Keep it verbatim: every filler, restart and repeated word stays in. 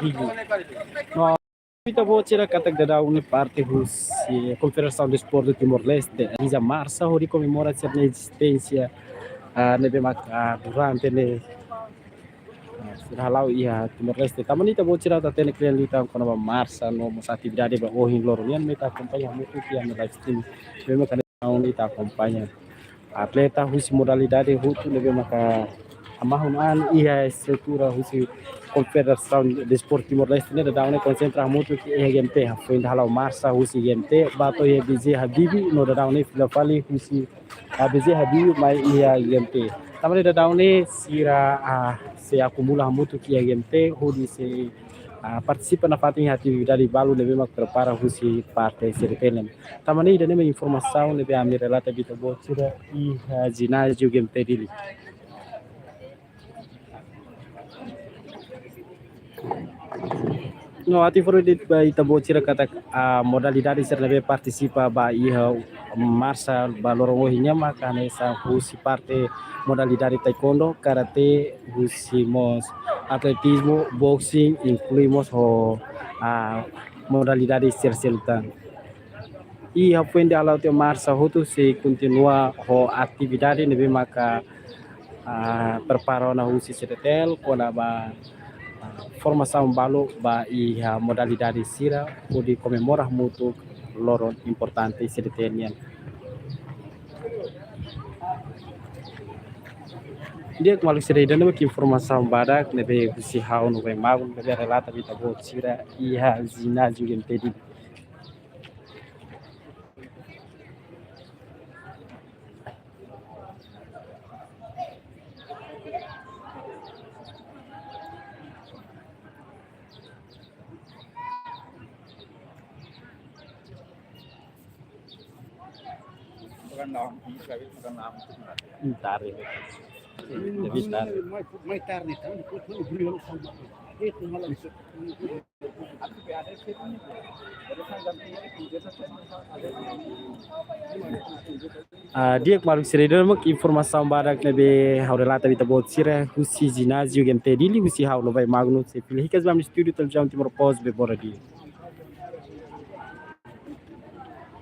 Dili. No, ita-boot sira katak daudaun ne'e parte husi Konfederasaun Desportu Timor-Leste realiza marsa hodi komemora sira-nia ezisténsia, ah, ne'ebé maka durante ne'e, ah, sira hala'o iha Timor-Leste. Tanba ne'e ita-boot sira atu hatene kle'an liután kona-ba marsa no mós atividade ba ohin loron nian, mai ita akompaña hamutuk iha ami-nia live stream. Ne'ebé maka daudaun ita akompaña atleta husi modalidade hotu ne'ebé maka hamahon an iha estrutura husi Konfederasaun Desportu Timor-Leste ne'e daudaun ne'e konsentra hamutuk iha G M T, hafoin ida hala'o marsa husi G M T ba to'o iha B J Habibie, no daudaun ne'e fila fali husi, ah, B J Habibie mai iha G M T. Tanba ne'e daudaun ne'e sira, ah, sei akumula hamutuk iha G M T hodi sei, ah, partisipa nafatin iha atividade balu ne'ebé mak prepara husi parte C D T nian. Tanba ne'e ida-ne'e mak informasaun ne'ebé ami relata ba ita-boot sira iha, ah, jináziu G M T Dili. No, atu informa de'it ba ita-boot sira katak, ah, modalidade sira ne'ebé partisipa ba iha marsa ba loron ohin nian maka hanesan husi parte modalidade taekwondo, karate, husi mós atletizmu, boxing, inklui mós ho, ah, modalidade sira seluk tan. I hafoin ida hala'o tiha marsa hotu sei kontinua ho atividade ne'ebé maka, ah, prepara ona husi C D T L kona-ba, ah, formasaun balu ba iha modalidade sira hodi komemora hamutuk loron importante C D T L nian. Di'ak maluk sira, ida-ne'e mak informasaun badak ne'ebé husi ha'u Novai Magno ne'ebé relata ba ita-boot sira iha jináziu G M T Dili. Makan dalam, ini lagi makan dalam itu benar ya. Ntar ini. Jadi ntar. Mai, mai tarde, kan? Depois, quando o brilho não sai mais. Eita, malam. Ah, di'ak maluk sira, ida-ne'e mak informasaun badak ne'ebé ha'u relata ba ita-boot sira husi jináziu G M T Dili, husi ha'u Novai Magno, sei fila hikas ba ami-nia estúdiu televizaun Timor Post, Bebora Dili.